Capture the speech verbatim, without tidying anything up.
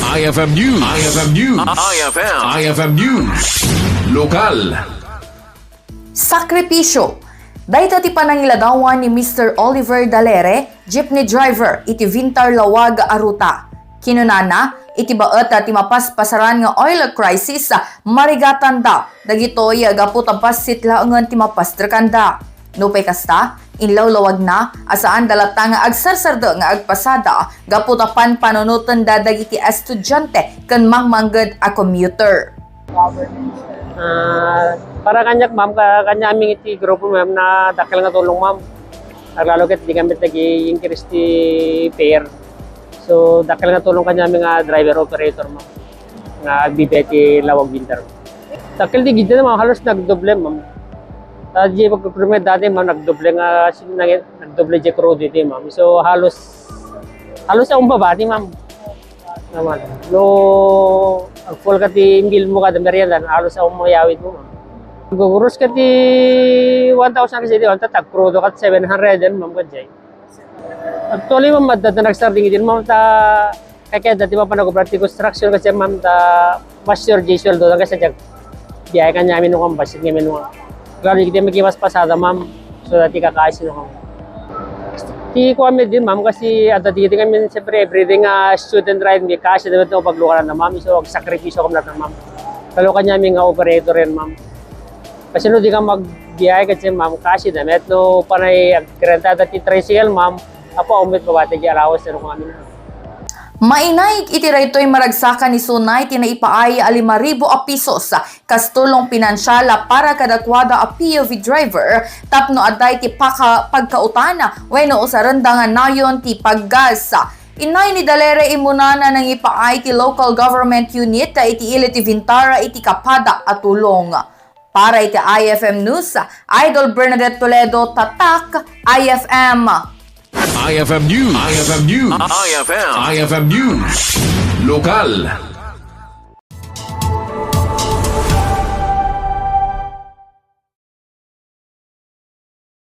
I F M News. I F M News. I F M. I F M News. Lokal. Sakripisyo. Dayta ti panangiladawan ni Mister Oliver Dalere, jeepney driver iti Vintar Laoag a ruta. Kinunana, iti baet ti mapaspasaran nga oil crisis, marigatanda dagitoy gapu ta bassit laengen ti mapastrekanda. Nupay kasta, inlawlawagna a saanda latta nga agsarsarda nga agpasada gapu ta panpanunotenda dagiti estudiante ken mangmangged a commuter. Ah, para kaniak, ma'am, ka-, kaniaming iti grupo, ma'am, na dakkel nga tulong, ma'am. Aglalo ket di kami nag-i-increase ti fare. So, dakkel nga tulong kaniami nga driver operator, ma'am, nga agbibiay ti Laoag Vintar. Dakkel ti gidda, ma'am, halos nagdoble, ma'am. Sa di pagkukurimay dati, ma'am, nagdoble nga, sin-, nag-, nagdoble di crudo iti, ma'am. So, halos, halos sa umbaba ti, ma'am. Naman. No, ag-full ka ti bill mo kada merienda, halos sa umayawid mo, ma'am. Guguros ka ti one thousand kasi di, one thousand, tagkrudo ka seven hundred yan, ma'am, kadjay. Actually, ma'am, adda, adda nagsarding idin, ma'am, ta, kaya, kaya dati, ma'am, panagobra ti construction kasi, ma'am, ta, mas sure di sweldo na kasi, jag, biyahe kaniami no kang basit ngamin no. Grabe, kita may kimas pasada, ma'am. So, dati kakasin no kang. Ti kuami din, ma'am, kasi adda di, di kami, siyempre, everyday nga student ride, may kasi naman ito paglukaran na, ma'am. So, agsakripisyo kami lahat, ma'am. Lalo kaniami nga operator yan, ma'am. Kasi no di ka magbiyahe kasi, ma'am, kasi damit no panay agrenta dati tricycle, ma'am. Apo, umit babati di allowance no kami na. Mainaig iti daytoy maragsakan ni Sunay ti naipaay a lima ribu a pisos kas tulong pinansial a para kadakuada a P U V driver tapno adda iti paka-, pagkautan wenno usarenda nga nayon ti paggas. Inay ni Dalere, imunana nangipaay ti local government unit iti ili ti Vintara iti kapada a tulong. Para iti I F M News, Idol Bernadette Toledo, Tatak, I F M. I F M News. I F M News. I F M. I F M News. Lokal.